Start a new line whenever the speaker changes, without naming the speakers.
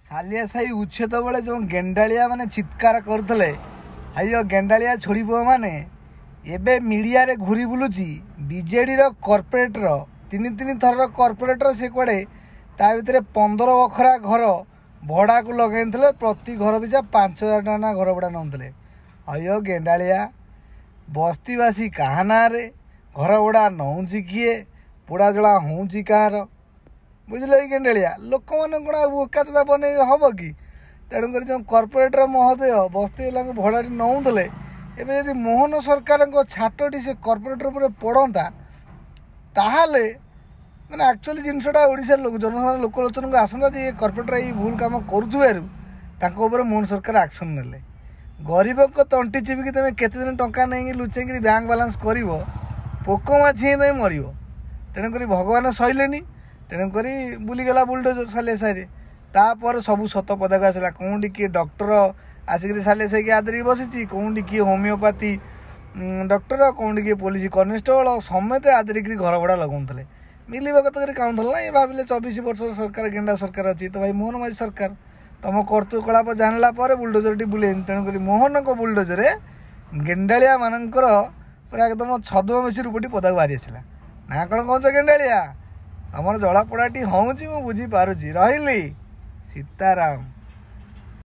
ସାଲିଆ ସାହି ଉଚ୍ଛେଦ ବେଳେ ଯେଉଁ ଗେଣ୍ଡାଳିଆ ମାନେ ଚିତ୍କାର କରୁଥିଲେ, ହାଇଓ ଗେଣ୍ଡାଳିଆ ଛୋଡ଼ି ପୁଅମାନେ, ଏବେ ମିଡ଼ିଆରେ ଘୁରି ବୁଲୁଛି ବିଜେଡ଼ିର କର୍ପୋରେଟର, ତିନି ତିନି ଥରର କର୍ପୋରେଟର, ସେ କୁଆଡ଼େ ତା ଭିତରେ 15 ବଖରା ଘର ଭଡ଼ାକୁ ଲଗାଇଥିଲେ, ପ୍ରତି ଘର ପିଛା 5000 ଟଙ୍କା ଘର ଭଡ଼ା ନେଉଥିଲେ। ହଇଓ ଗେଣ୍ଡାଳିଆ, ବସ୍ତିବାସୀ କାହା ନାଁରେ ଘର ଭଡ଼ା ନେଉଛି କିଏ, ପୋଡ଼ା ଜଳା ହେଉଛି କାହାର? ବୁଝିଲ କି ଗେଣ୍ଡାଳିଆ, ଲୋକମାନଙ୍କୁ କ'ଣ ଆଉ ବୋକା ତ ବନେଇ ହେବ କି? ତେଣୁକରି ଯେଉଁ କର୍ପୋରେଟର ମହୋଦୟ ବସ୍ତିବାଲାଙ୍କୁ ଭଡ଼ାଟି ନେଉଥିଲେ, ଏବେ ଯଦି ମୋହନ ସରକାରଙ୍କ ଛାଟଟି ସେ କର୍ପୋରେଟର ଉପରେ ପଡ଼ନ୍ତା, ତାହେଲେ ମାନେ ଆକ୍ଚୁଆଲି ଜିନିଷଟା ଓଡ଼ିଶାର ଲୋକ ଜନସାଧାରଣ ଲୋକଲୋଚନକୁ ଆସନ୍ତା ଯେ ଏ କର୍ପୋରେଟର ଏଇ ଭୁଲ କାମ କରୁଥିବାରୁ ତାଙ୍କ ଉପରେ ମୋହନ ସରକାର ଆକ୍ସନ୍ ନେଲେ। ଗରିବଙ୍କ ତଣ୍ଟି ଚିପିକି ତୁମେ କେତେଦିନ ଟଙ୍କା ନେଇକି ଲୁଚେଇକିରି ବ୍ୟାଙ୍କ ବାଲାନ୍ସ କରିବ? ପୋକ ମାଛି ହିଁ ତୁମେ ମରିବ। ତେଣୁକରି ଭଗବାନ ସହିଲେନି, ତେଣୁକରି ବୁଲିଗଲା ବୁଲଡୋଜର ସାଲିଆ ସାହିରେ। ତାପରେ ସବୁ ସତ ପଦାକୁ ଆସିଲା। କେଉଁଠି କିଏ ଡକ୍ଟର ଆସିକିରି ସାଲିଆ ସାହିକି ଆଦରିକି ବସିଛି, କେଉଁଠି କିଏ ହୋମିଓପାଥି ଡକ୍ଟର, କେଉଁଠି କିଏ ପୋଲିସ କନେଷ୍ଟବଳ, ସମସ୍ତେ ଆଦରିକିରି ଘର ଭଡ଼ା ଲଗାଉଥିଲେ। ମିଲିଭଗତ କରି କାଉଁଥିଲା ନା। ଇଏ ଭାବିଲେ 24 ବର୍ଷର ସରକାର ଗେଣ୍ଡା ସରକାର ଅଛି, ତ ଭାଇ ମୋହନ ମାଝୀ ସରକାର ତମ କର୍ତ୍ତୃକଳାପ ଜାଣିଲା ପରେ ବୁଲଡୋଜରଟି ବୁଲେଇନି। ତେଣୁକରି ମୋହନଙ୍କ ବୁଲଡୋଜରରେ ଗେଣ୍ଡାଳିଆ ମାନଙ୍କର ପୁରା ଏକଦମ ଛଦ୍ମବେଶୀ ରୂପଟି ପଦାକୁ ବାହାରି ଆସିଲା ନା କ'ଣ କହୁଛ ଗେଣ୍ଡାଳିଆ? ତମର ଜଳାପୋଡ଼ାଟି ହେଉଛି, ମୁଁ ବୁଝିପାରୁଛି। ରହିଲି, ସୀତାରାମ।